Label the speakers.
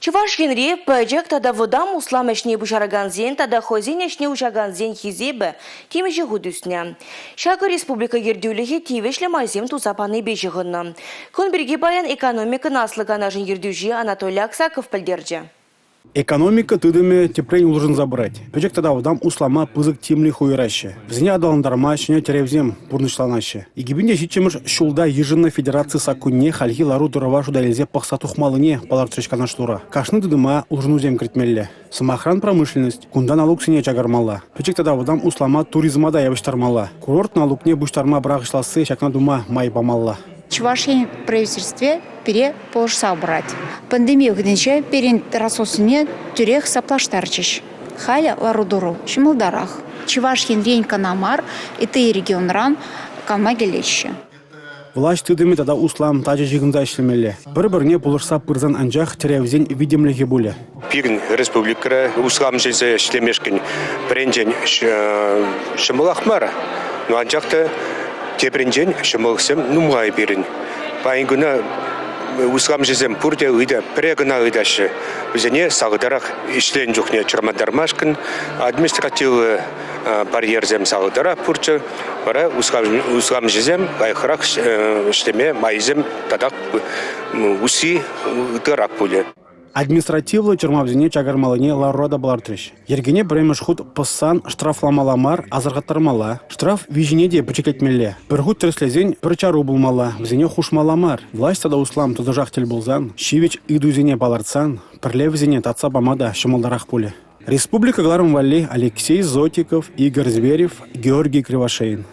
Speaker 1: Чӑваш Енре пӗчӗк тата вӑтам услам ӗҫне пуҫаракансен тата хӑйсен ӗҫне уҫакансен хисепӗ темиҫе хут ӳснӗ. Ҫакӑ республика ертӳлӗхӗ тивӗҫлӗ майсем туса панипе ҫыхӑннӑ. Кун пирки паян экономикӑн аслӑ канашӗн ертӳҫи Анатолий Аксаков пӗлтерчӗ.
Speaker 2: Экономика тытӑмӗ тӗпрен улшӑнса пырать. Пӗчӗк тата вӑтам услама пысӑк тимлӗх уйӑраҫҫӗ. Вӗсене аталантарма ҫӗнӗ тӗревсем пурнӑҫланаҫҫӗ. 2007-мӗш ҫулта йышӑннӑ федераци саккунне хальхи лару-тӑрӑва шута илсе пӑхса тухмаллине палӑртрӗҫ канашлура. Кашни тытӑма улшӑнусем кӗртмелле. Сӑмахран, промышленность. Кунта налуксене чакармалла. Пӗчӗк тата вӑтам услама туризма та явӑҫтармалла. Курорт налукне пуҫтарма пӑрахӑҫласси ҫакна тума май памалла.
Speaker 3: Чӑваш Ен правительстви пире пулӑшса пырать. Пандеми вӑхӑтӗнче пирӗн насоссене тӳрех саплаштарчӗҫ. Халӗ лару-тӑру ҫӑмӑлтарах. Чӑваш Енрен кӑна мар, ытти регионран канма килеҫҫӗ.
Speaker 2: Влаҫ тытӑмӗ тата услам тачӑ ҫыхӑнса ӗҫлемелле. Пӗр-пӗрне пулӑшса пырсан анчах тӗревсен витӗмлӗхӗ пулӗ.
Speaker 4: Пирӗн республикӑра усламҫӑсем ӗҫлемешкӗн пӗринчен ҫӑмӑлах мар, но анчах та тепринчен ҫӑмӑллӑхсем нумай пирӗн. Паян куна усламҫӑсем пурте ыйта, пӗре кӑна ыйтаҫҫӗ. Вӗсене сахалтарах ӗҫленӗ чухне чӑрмантармашкӑн административлӑ барьерсем сахалтарах пурччӗ. Вара усламҫӑсем лайӑхрах ӗҫлеме майсем татах усси ытларах пулӗ.
Speaker 2: Административлӑ чӑрмавсене чакармаллине ларура та палӑртрӗҫ. Йӗркене пӗрремӗш хут пӑссан штрафламалла мар, асӑрхаттармалла. Штраф виҫине те пӗчӗклетмелле. Пӗр хут тӗрӗслесен пӗр чару пулмалла, вӗсене хушмалла мар. Влаҫ тата услам тӑтӑшах тӗл пулсан, ҫивӗч ыйтусене палӑртсан пӗрле вӗсене татса пама та ҫӑмӑлтарах пулӗ. Республика кӑларӑм валли Алексей Зотиков, Игорь Зверев, Георгий Кривошеин.